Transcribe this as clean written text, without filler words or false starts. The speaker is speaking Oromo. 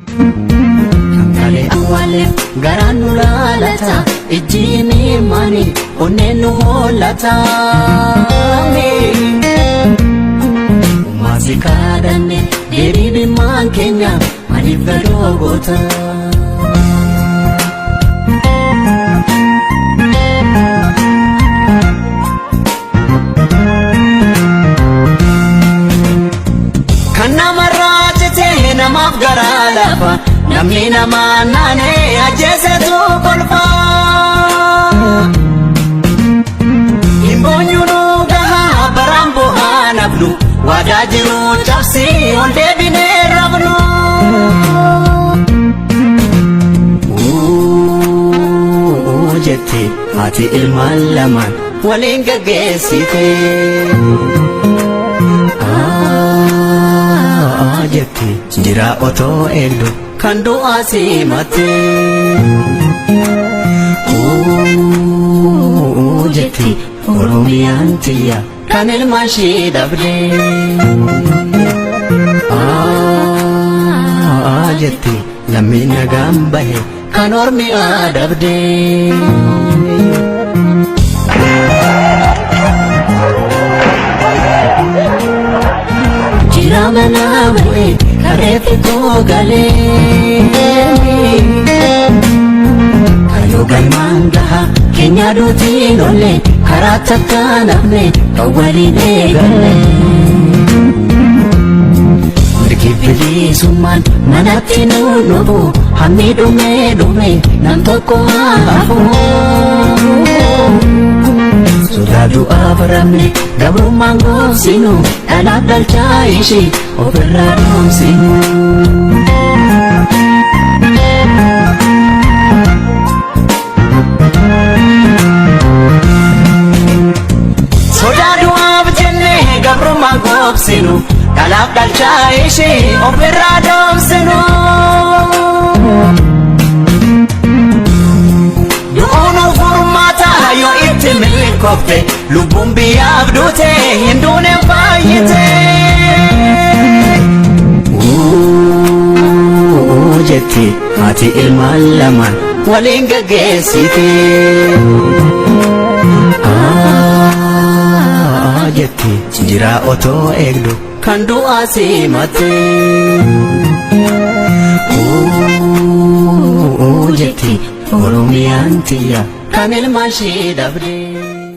Kan awwaalleef garaan nu laalata, ijji miimani onneen nu hollata. Maasi kaadhanne deebii bimmaan keenya maaliif gadoo goota? Kan namarraa citee namaaf garaa lafa, namni namaa naanee ajjeesetu kolfa. Hin boonyuu gahaa baraan bu'aa nafnu, waadaa jiru cabsii ol deebinee rafnu. Jette haati ilmaan lamaan waliin gaggeessite. Jette jira otoo eegdu kan du'aa simatte. Jette Oromiyaan tiyya kan ilmaan ishee dhabde. Jette lammiin nagaan bahe kan ormi adabde. Jira mana bu'e kareefi koo galee. Kaayoo galmaan gaha keenya duutiin olle, karaa takka namne kan waliin eegalle. Mirgi bilisummaan manatti nu dhufu, hammi dhumee dhume nam tokko haa hafu. Sodaa du'aa baramne gabrummaan goosinu, dhalaaf dhalchaa ishee ofirraa dhoomsinu. Sodaa du'aaf jennee gabrummaan goobsinu, dhalaaf dhalchaa ishee ofirraa dhoomsinu. Du'uun furmaata yoo itti milkoofte, lubbuun biyyaaf duute hin duune fayyite. Jette haati ilmaan lamaan waliin gaggeessite. Jette jira otoo eegdu kan du'aa simatte. Jette Oromiyaan tiyya kan ilmaan ishee dhabde.